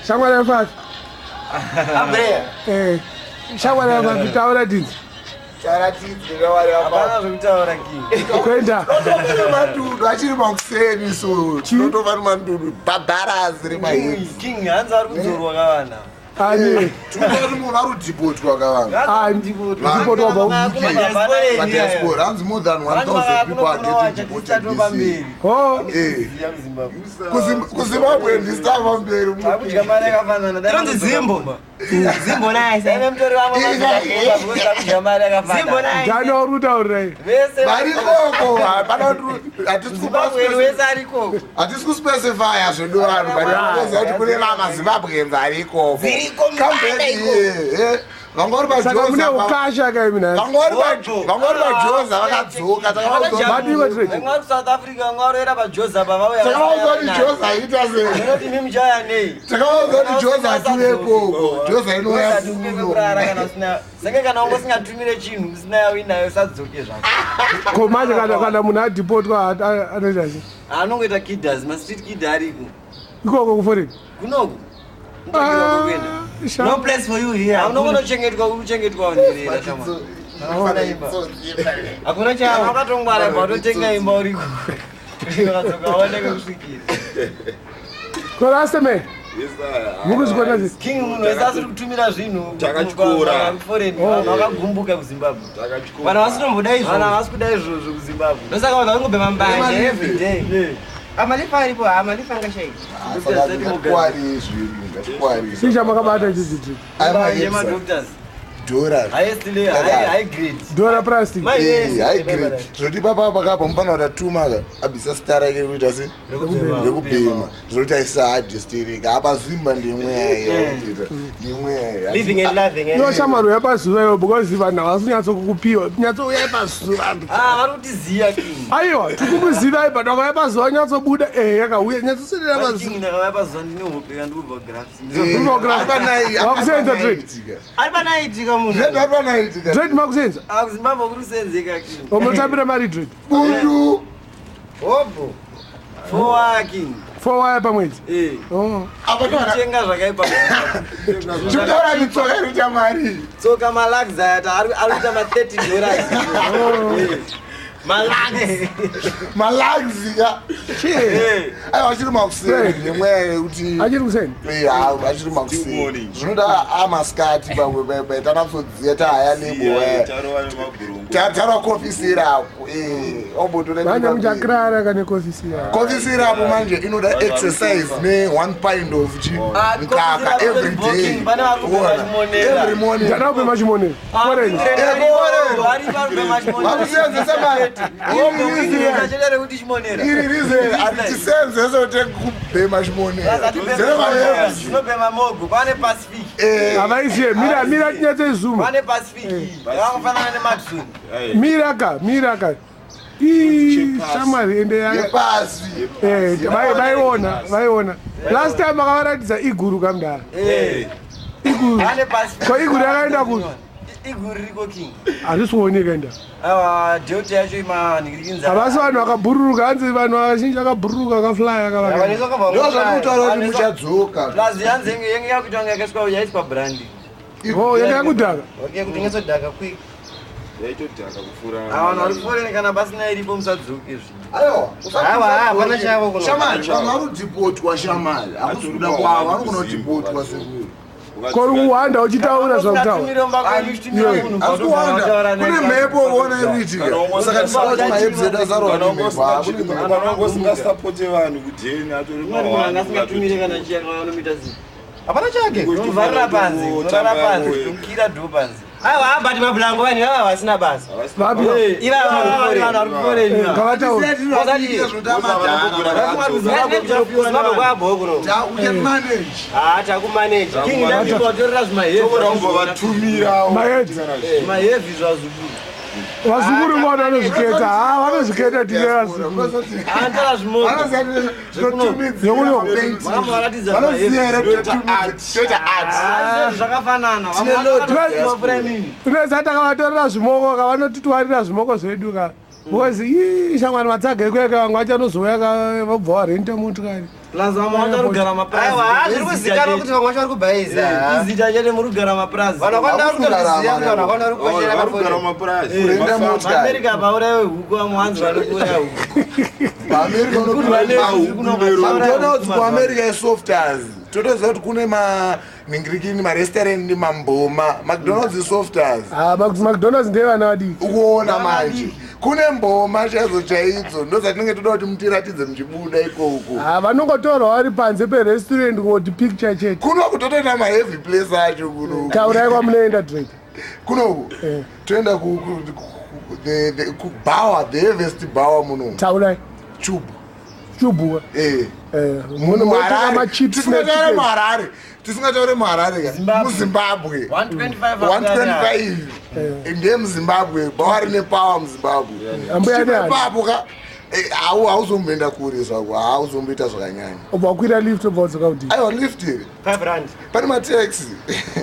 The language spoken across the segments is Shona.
Shamwari yafafi. Abreya. Eh. Shamwari yafafi taura tinzi. Hapana zvekutaura king. Kuenda. Madudu achiri makuseni so tinotova nemadudu bhabharazi remahips. King hanzi ari kudzorwa kavana. Ani. Tinoona munhu ari kudhipotwa kavana. Ani. Kudhipotwa pa Padiaspora hanzi more than 1000 people are getting deported this year. Oh. Eh. KuZimbabwe ndisitava mberi. Akudya mari yakafanana. Tinonzi Zimbo. Zimbo nice. Dai mutori vamwe akudya mari yakafanana. Zimbo nice. Ndani wauri kutaurira iyi? Vese Varikoko hapana kuti hatisi Zimbabwe wese arikoko. hatisi kuspecifya zvedu vanhu but vanoziva kuti kune vamazimbabweans arikoko. Zviriko Come back mukanda here, eh. Vanga vari Saka mune paJoza ukasha kaimi nhasi. vanga vari paJoza vakadzoka takavaudza Madii trade. Vamwe vari kuSouth Africa, vamwe vari kuenda paJoza apa vauya. takavaudza kuti Joza aita sei. Munoti imi muchauya nei? Takavaudza kuti Joza atiwekoko. Joza inouya kuno. Kurara kana usina senge kana wanga usingatumire chinhu usina yauinayo usadzoke zvako. Ko manje kana munhu adhipotwa anoita sei? Anongoita kidas, mastreet kid ariko. Ikoko kuforeign. Kunoku. Unotsvakirwa kwekuenda. Ah, No place for you here. Unongonochengetwa uchengetwa nherera shamwa. Hakuna Kana chavo. wakatongwara bva watotenga imba uriko. Ukadzoka waoneke kusvikira. Ko Rastaman. Mukuzvikona sei? King munhu wese asiri kutumira zvinhu Takachikora. kuforeign vanhu vakagumbuka kuZimbabwe. Vanhu vasitomboda Vanhu izvozvo. havasi kuda izvozvo kuZimbabwe. Ndosaka vanhu varikubhema mbanje every day. Yeah. Amalifa aripo, amalifa angashaiki. Saka ngatikwari zvinhu, ngatikwari. Chii chamakabata ichichi? Aya Madoctors. dhora. Highest layer, high grade. Dora plastic. My yes. High grade. Zvoti papa pakapa mufana kuti atuma ka abvisa sita rake rekuita se rekubhema. Zvoti aisa adhisterika. Apa Zimba ndimweya yakuita. Ndimweya. Living and loving. eh? Iwo shamwari uya pazuva iwo because vanhu havasi kunyatsokupiwa. Nyatsouya pazuva. Ah, vari kutiziya king. Aiwa, tikumuzivai but wakauya pazuva nyatsobuda eh yakauya nyatsoswedera But pazuva. King ndakauya pazuva ndine hope kandikubva grafs. Wakusenza trade. Ari panaitika munhu. Zvedu ari panaitika. Trade makusenza. Ah, kuZimbabwe kuri kusenzeka king. Unotambira mari trade. Bundu. Hobho. Four king. Four wire pamwedzi. Eh. Oh. Apa towana Kutenga zvakaipa. kuZimbabwe. tinotaura mitsoka inoita mari. Tsoka malags aya ari kuita ma 30 dollars. Eh. Malags. Malags ka. Chii? Aiwa achiri makuseni ndimweya yekuti Achiri kuseni. Eh, achiri makuseni. Morning. Zvinoda amaskati pamwe patanatsodziya tahaya lebo. Tarova nemabhurungu. Tarwa coffee syrup. Eh, ombotora Manje muchakrara kane coffee syrup. Coffee syrup manje inoda exercise ne one pint of chi Ah, mukaka coffee syrup every day. booking, pane vari kubhema Ona, chimonera. Every morning. Ndada kubhema chimonera. Foreign. Vakusenzesa mari. rekuti chimonera Iri rize hatisenzese kuti kubhema chimonera. zvinobhema mogo pane pacific Eh, Havaiziye mira mira tinyatsoizuma. pane pacific yakangofanana nemadison Mira ka, mira ka. Ii, shamwari ende ya Yepasi. Eh, vaiona, vaiona. Last time makavaratidza iguru kamdara. Iguru. pane pacific Ko iguru yakaenda kupi? iguru ririko king Hazvisi kuoneka enda. aiwa delta yacho imanhingirikinza Havasi vanhu vakabhururuka, hanzi vanhu vazhinji vakabhururuka vakaflya akavaka. Ndo zvandikutaura kuti muchadzoka. plus yanzi yenge yakuitwa kunge yakaiswa yaiswa brandi Oh, yanga yakudhaka. Okay, kutengeswa dhaka quick. Yaitodhaka kupfuura. vanhu vari kuforeni kana pasina iripo musadzoke zvinhu Aiwa, Aiwa, hapana chavo kuno. Shamari, vanhu vari kudhipotwa shamari. Hakusi kuda kwavo, vanogona kudhipotwa sekuru. Kori kuhwanda uchitaura zvakutaura. Asi kuwanda, kune mhepo uona iri kuitika. Saka tisada kuti mahebhi edu asarwa Kana nemhepo. Ah, kune mhepo. wanga usingasapote vanhu kudheni atori asingatumire kana chiyanomita zii Hapana chake. unovharira panze unorara panze unokira dho panze Aiwa, but mablango vanhu ivava vasina basa. Vapi? Ivava vari vanhu vari kuforeni Ngavataure. Zimbabwe kwabho kuno. We can manage. Ah, takumanage. king ndandikotorera vatumirawo Maedzi. zvimahevhi zvazukuru Vazukuru vona vanozviketa. Ah, vanozviketa tine vazukuru. anotora zvimoko Vakamuratidza zvakafanana Uneza takavatorera zvimoko ka vanotitwarira zvimoko zvedu ka. Because ii shamwari matsaga ekuya ka vamwe vachanozouya ka vobva varenta motikari. Plus vamwe vacho vari kugara mapurazi. Aiwa, zviri kuzikanwa kuti vamwe vacho vari kubhaiza. Izita chete muri kugara mapurazi. Vanhu vakawanda vari kutoziva kuti vanhu vakawanda vari kukoshera Vari kugara mafoni. mumapurazi. Kurenda Mafamba. mota. America pauraiwe huku vamwe hanzi vari kuuraya huku. Paamerika McDonald's kuAmerica isofters. Totoziva kuti kune manhingirikini, marestaurant, mamboma. McDonald's isofters. Ah, McDonald's ndevana vadiki. Ukuona manje. Kune mboma chaidzo chaidzo ndodzatinenge toda kuti mutiratidze muchibuda ikoko. Ah, vanongotorwa vari panze perestaurant kungoti picture chete. Kuno kutotoita maheavy place acho kuno. Taurai kwamunoenda Drake. Kunoku Eh. toenda kubawa, the heaviest bawa muno. Taurai. Tube. Chubhuwa. Eh. Eh, muno motenga machips Tisingataure nechicken. muHarare. Tisingataure muHarare ka. Zimbabwe. MuZimbabwe. 125 125 ndemuZimbabwe, bhawa rine power muZimbabwe. Ambuya Tichibva nehari. ipapo ka hauzomboenda kure zvako, hauzomboita zvakanyanya. Ubva wakwira lift ubva wadzoka kudii. Aiwa, lift here 5 rand. pane mataxi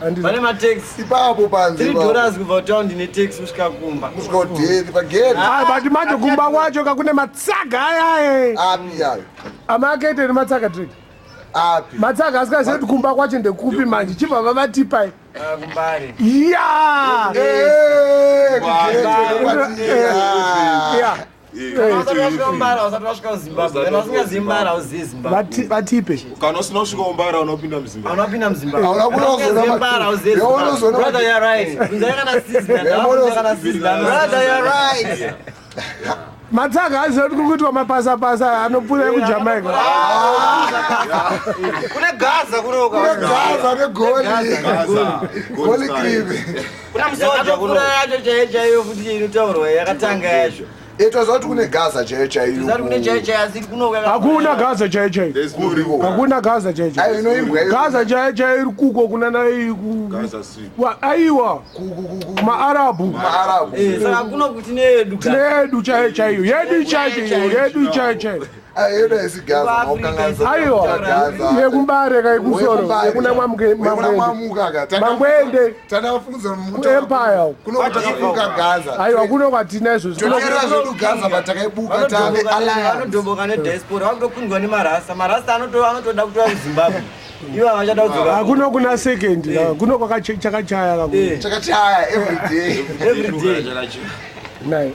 Handiti- Pane mataxi. ipapo panze 3 ipapo. dollars kubva kutaundi netaxi kusvika kumba. Kusvika kudheri pagedhi. Ah, but manje kumba kwacho kakune matsaga ayaye. Api ayo? Amakete nematsaga Drake. Api? Matsaga asikazivi kuti kumba kwacho ndekupi manje. Chibva vavatipai. Ah, kumbare. Yeah! Eh, kugedhi kwati- Yeah. Kana usati wasvika kumbare, usati wasvika kuZimbabwe. Kana usingazivi Mbare, hauzivi Zimbabwe. Vatipe. Kana usina kusvika kuMbare unopinda muZimbabwe. Unopinda muZimbabwe. Hauna kuda Kana usingazivi kuzoona Mbare, hauzivi Yaona Zimbabwe. kuzoona Brother, you're right. Kunzai kana sister, ndakunzai kana sister. Brother, you're right. Matsaga aziva kuti kukuitwa mapasa-pasa anopfuura ekuJamaica. Kune Gaza kunoka. Kune Gaza negoli. Gaza. Goli cream. Kuna musoja kuno. Yakatopfuura yacho chaiyo chaiyo futi inotaurwa yakatanga yacho. Toziva kuti kune Gaza chaiyo chaiyo. Zari kune chaiyo chaiyo asi kuno Hakuna Gaza chaiyo chaiyo. There's no river. Hakuna Gaza chaiyo Aiwa, chaiyo. inoimbwa iyo. Gaza chaiyo chaiyo iri kuko kuna Gaza Strip. aiwa maArabhu. Maarabu. Saka kuno kuti neyedu Tine yedu chaiyo chaiyo. Yedu chaiyo chaiyo. Yedu chaiyo chaiyo. Aiwa, yedu haisi Gaza, maukanganisa. Aiwa. Gaza. Yekumbare kayekusoro. Wekumbare. Yekuna Wekuna Mwamwende. Mwamuka ka. Mangwende. Takafunza Kuempire. Kuno takafunga Gaza. Aiwa kuno kwatina izvozvo. Toteera zvedu Gaza but takaibuka tave alliance. Vanodhomboka nediaspora vakutokundwa nemarasta. Marasta anotoda kutora kuZimbabwe. Ivo havachada kudzoka. Hakuno kuna second. Kuno kwakachakachaya kakuno. Chakachaya every day. Every day. Naye.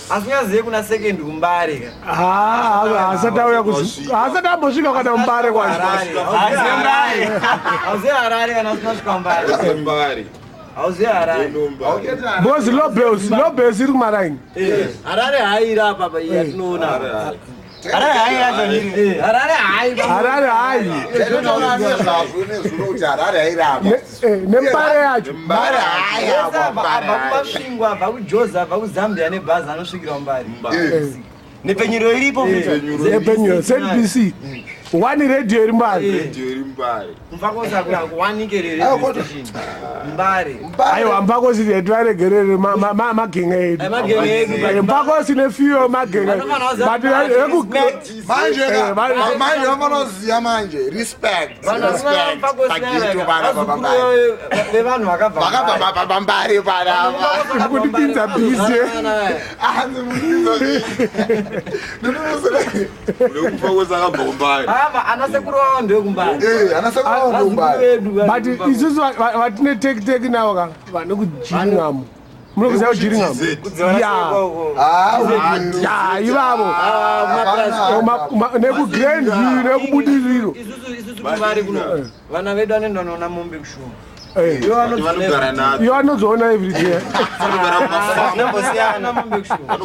Asingazive kuna second kumbare ka. Haasati auya haasati ambosvika kana mumbare kwacho. Harare. Hauzivi Harare kana usina kusvika Mbare. Mbare. Hauzivi Harare. Mbare. Because Lobels, Lobels iri kumaraini. Harare hayi apa apa iyi yatinoona. Harare hayi yacho ndiri. Harare hayi. Harare hayi. Taitotaura nezvazvo nezuro kuti Harare hairapa. Nembare yacho. Mbare hayi apa, Abva Mbare hayi. kuMasvingo, abva kuJoza, abva kuZambia nebhazi anosvikira kuMbare. Nepfenyuro iripo futi. Yepenyuro ZBC. One radio iri mbare. Radio iri Mbare. Mfakosa kuwanike Aiwa, radio kodwa- station. Mbare. Aiwa Mbakosi tivaregerere magenge edu. Magenge edu. Mbakosi nefiyo magenge. Vanofana kuziva But kuti eku- Manje ka, Eh, manje vanoziya manje respect. Vanhu vasina Respect. Mfakosi Pageto panapa pambare. vazukuru vevanhu vakabva Vakabva Mbare. pambare panapa. Kutipinza busy. Hanzi mukizo. Ndinonosera. Nekufa kwese akabva kuMbare. Ava ana sekuru vavo ndevekumbare. Eh, ana sekuru vavo Vazukuru ndokumbare. vedu vari But kuMbare. isusu vatine teki teki navo ka vane kujiringamu. Munokuziva kujiringamu? Ya. Ah, Ya ivavo. Hapana. Nekugrand view nekubudiriro. Isusu kumbare kuno vana vedu vanoenda noona mombe kushuma. Eh. Ivo Vanogara nadzo. Iwo anozoona everyday. Vanogara mumafamu. Zvinambosiyana. mombe kushuma.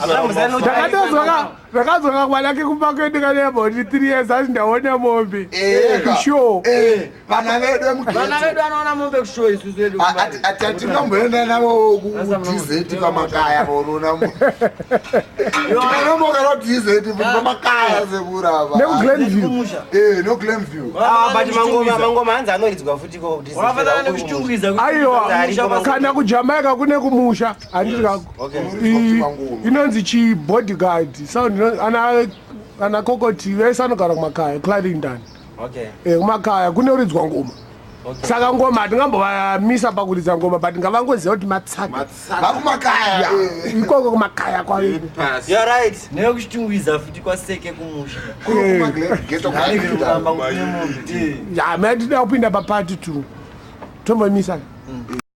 Ndakatozwa ndakazwa mwana kekumba kwedu kane about 3 years asi ndaona mombe. Eka. Sure. Eh, vana vedu vemugeto. Vana vedu vanoona mombe kushuwa isusu vedu kumbare. Atingamboenda navo kuDZ pamakaya paurona unombogara kuDZ pamakaya sekurava. Nekuglen view. Kumusha. Eh, noGlenview. Ah, but mangoma mangoma hanzi anoridzwa futi ko kuti Wakafanana nekuchitungwiza kuti Aiwa Ariko kana kuJamaica kune kumusha handiti kako. Okay. Inonzi chi bodyguard sound ana ana kokoti vese anogara kumakaya Clarendon. Okay. Eh kumakaya kunoridzwa ngoma. Saka ngoma hatingambovamisa pakuridza ngoma, but ngavangoziva kuti matsaka Vakumakaya. Ikoko kumakaya kwavo. Pasi. You are right. Nekuchitungwiza futi kwaseke kumusha. Kumageto. Anenge kuramba kune mombe. Ya, mea tida kupinda papati two, tombomisa.